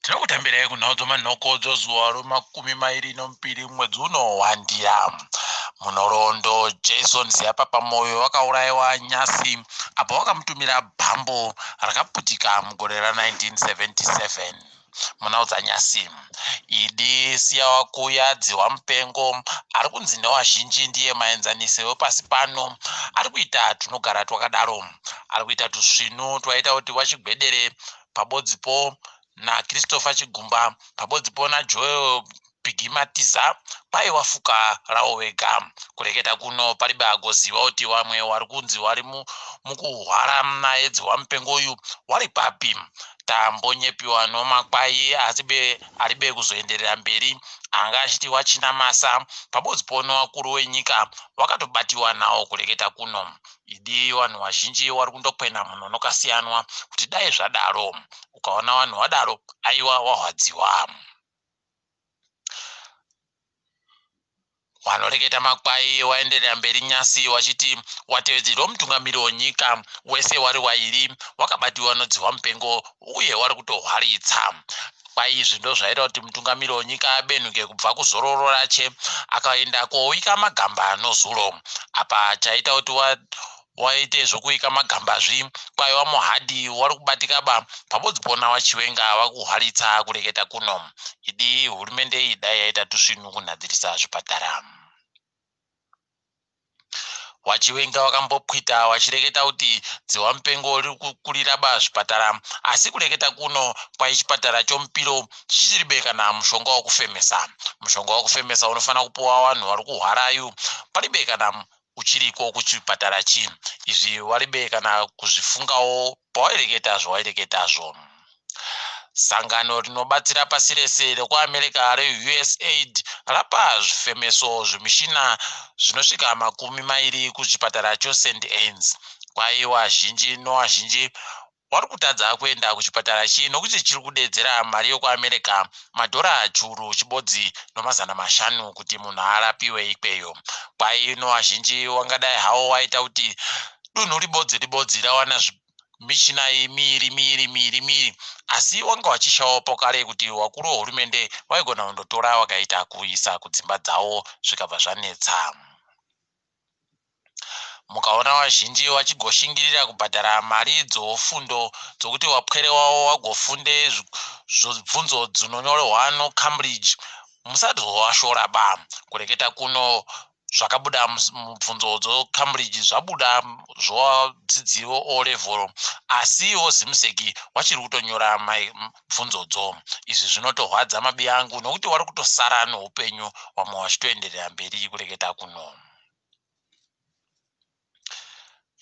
Tinokutambirai kunhau dzomanhokodzo zuva remakumi mairi nomupiri mwedzi uno wandira. Munhoroondo Jason Ziyapapa Moyo wakaurayiwa nyasi apo wakamutumira bhambo rakaputika mugore ra1977. Munhau dzanyasi idi Siyawakuya Dzihwamupengo ari kunzi newazhinji ndiye maenzanise wepasi pano ari kuita tunogara twakadaro. Ari kuita tusvinu twaita kuti wachigwedere pabodzipo naChristopher Chigumba pabodzipo naJoel Biggie Matiza kwai wafuka rawo wega. Kureketa kuno paribe agoziva kuti wamwe wari kunzi wari mukuhwara naye dzihwamupengo uyu wari papi. Tambonyepiwa nomakwai asi be aribe kuzoenderera mberi anga achiti wachinamasa pabodzipo nowakuru wenyika wakatobatiwa nawo kureketa kuno. Idi vanhu vazhinji wari kundokwena munhu nokasiyanwa kuti dai zvadaro. Ukaona vanhu vadaro aiwa wahwadziwa. Wanoreketa makwai waenderera mberi nyasi wachiti watevedzeri wemutungamiri wenyika wese wari wairi wakabatiwa nodzihwa mupengo uye wari kutohwaritsa. Kwai izvi ndozvaita kuti mutungamiri wenyika abenhuke kubva kuzororo rache akaenda kowika magamba nozuro. Apa chaita kuti waite zvokuika magambazvi kwaiva muhadhi wari kubatika ba pabodzi pona wachiwenga vakuhwaritsa kureketa kuno. Idi hurumende iyi dai yaita tusvinu kunhadzirisa zvipatara. Wachiwenga wakambopwita wachireketa kuti dzihwamupengo riri kukurira ba zvipatara asi kureketa kuno kwai chipatara chomupiro chichiribe kana mushonga wokufemesa. Mushonga wokufemesa unofanira kupuwa vanhu vari kuhwarayu paribe kana uchiriko kuchipatara chi. Izvi waribe kana kuzvifungawo pawaireketa zvawaireketazvo. Sangano rinobatsira pasi rese rekuAmerica reUSAID rapa zvifemeso zvemishina zvinosvika 20 kuchipatara choSt Anne's. Kwai wazhinji nowazhinji wari kutadza kuenda kuchipatara chi nokuti chiri kudedzera mari yokuAmerica madhora 1500 kuti munhu arapiwe ikweyo. Kwai nowazhinji wangadai hawo waita kuti dunhu ribodzi ribodzi rawana mishina miiri miiri miiri miiri asi wanga wachishawo pokare kuti wakuru wehurumende waigona kundotora wakaita kuisa kudzimba dzawo zvikabva zvanetsa. Mukaona vazhinji vachigoshingirira kubhadhara mari dzofundo dzokuti wapwere wavo wagofunde bvunzo dzinonyorwa noCambridge musazovashora ba. Kureketa kuno zvakabuda mubvunzo dzoCambridge zvabuda zvovadzidzi veO level asi voZimsec vachiri kutonyora bvunzodzo. Izvi zvinotorwadza mabi angu nokuti vari kutosara noupenyu vamwe vachitoenderera mberi kureketa kuno.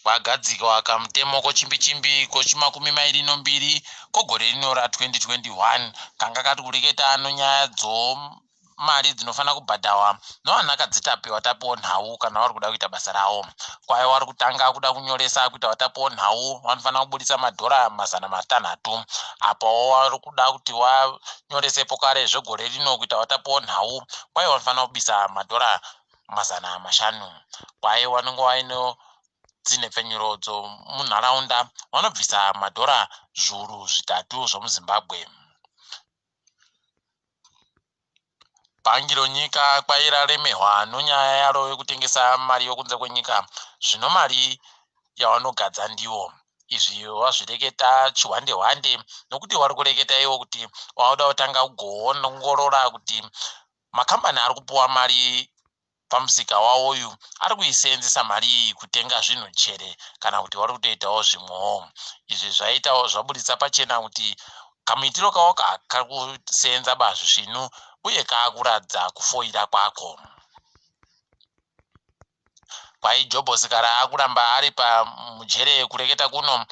Kwagadzikwa kamutemo kochimbi-chimbi kochimakumi mairi nombiri kogore rino ra2021 kanga kari kureketa nonyaya dzomari dzinofanira kubhadharwa novanakadzitapi vatapiwo nhau kana vari kuda kuita basa ravo. Kwai vari kutanga kuda kunyoresa kuita vatapiwo nhau vanofanira kubudisa madhora 600. Apawo vari kuda kuti vanyorese pokare zvegore rino kuita vatapiwo nhau kwai vanofanira kubisa madhora 500. Kwai vanenge vaine dzinhepfenyuro dzomunharaunda vanobvisa madhora 3,000 zvomuZimbabwe. Bhangi ronyika kwai raremehwa nonyaya yaro yekutengesa mari yokunze kwenyika zvino mari yavanogadza ndiwo. Izvi vazvireketa chihwande hwande nokuti vari kureketa ivo kuti vanoda kutanga kugoongorora kuti makambani ari kupuwa mari pamusika wavo uyu ari kuiseenzesa mari iyi kutenga zvinhu chere kana kuti vari kutoitawo zvimwewo. Izvi zvaitawo zvaburitsa pachena kuti kamuitiro kavo kari kuseenza ba zvisvinu uye kaakuratidza kufoira kwako. Kwai Jobhosi kana akuramba ari pamujere kureketa kuno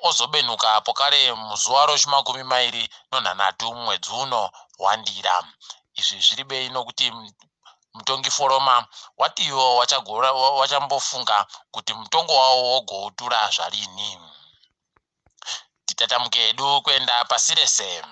ozobenhuka pokare muzuva rochimakumi mairi nonhanhatu mwedzi uno wandira. Izvi zviri bei nokuti mutongi Foroma watiwo wachambofunga kuti mutongo wavo wogoutura zvarini. Titatamuke hedu kuenda pasi rese.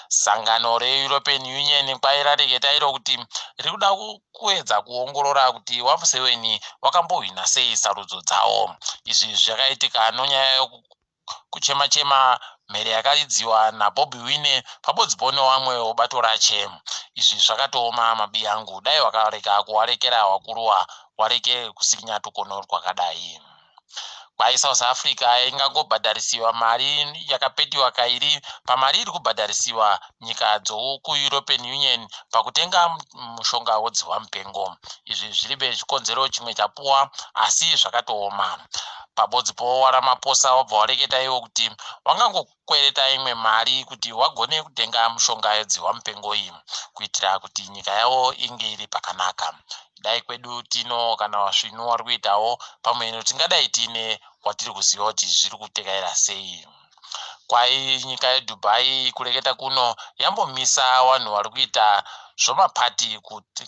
Sangano reEuropean Union kwai rareketa iro kuti riri kuda kuedza kuongorora kuti waMuseveni wakambohwina sei sarudzo dzawo. Izvi zvakaitika nonyaya yekuchema chema Mhere yakaridziwa naBobi Wine pabodzipo newamwe webato rache. Izvi zvakatooma mabiyangu, dai wakarega kuwarekera wakuruwa wareke kusinya tukono twakadai. Kwai South Africa ingangobhadharisiwa mari yakapetiwa kairi pamari iri kubhadharisiwa nyika dzokuEuropean Union pakutenga mushonga wodzihwa mupengo. Izvi zviribe chikonzero chimwe chapuwa asi zvakatooma. Pabodzipo waRamaphosa wabva wareketa iwo kuti wangangokwereta imwe mari kuti wagone kutenga mushonga yedzihwa mupengo iyi kuitira kuti nyika yavo inge iri pakanaka. Dai kwedu tino kana vasvinu wari kuitawo pamwe tingadai tiine kwatiri kuziva kuti zviri kutekaira sei. Kwai nyika yeDubai kureketa kuno yambomisa vanhu vari kuita zvomapati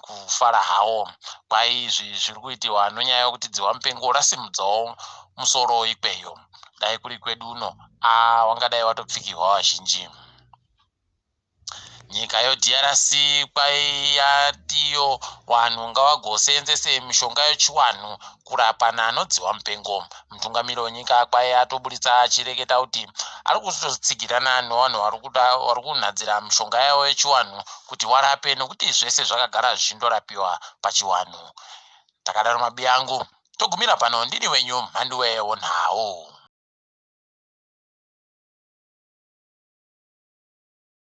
kufara hawo. Kwai izvi zviri kuitiwa nonyaya yekuti dzihwa mupengo rasimudzawo musoro ikweyo. Dai kuri kwedu uno a wangadai watopfikirwa vazhinji. Nyika yoDRC kwai yatiyo vanhu ngavagoseenzese mishonga yechiwanhu kurapa naanodziwa mupengo. Mutungamiri wenyika kwai atoburitsa achireketa kuti ari kutotsigirana nevanhu vari kunhadzira mishonga yavo yechiwanhu kuti warape nokuti zvese zvakagara zvichindorapiwa pachiwanhu. Takadaro mabiyangu, togumira pano. Ndini wenyu Mhanduwe wonhau.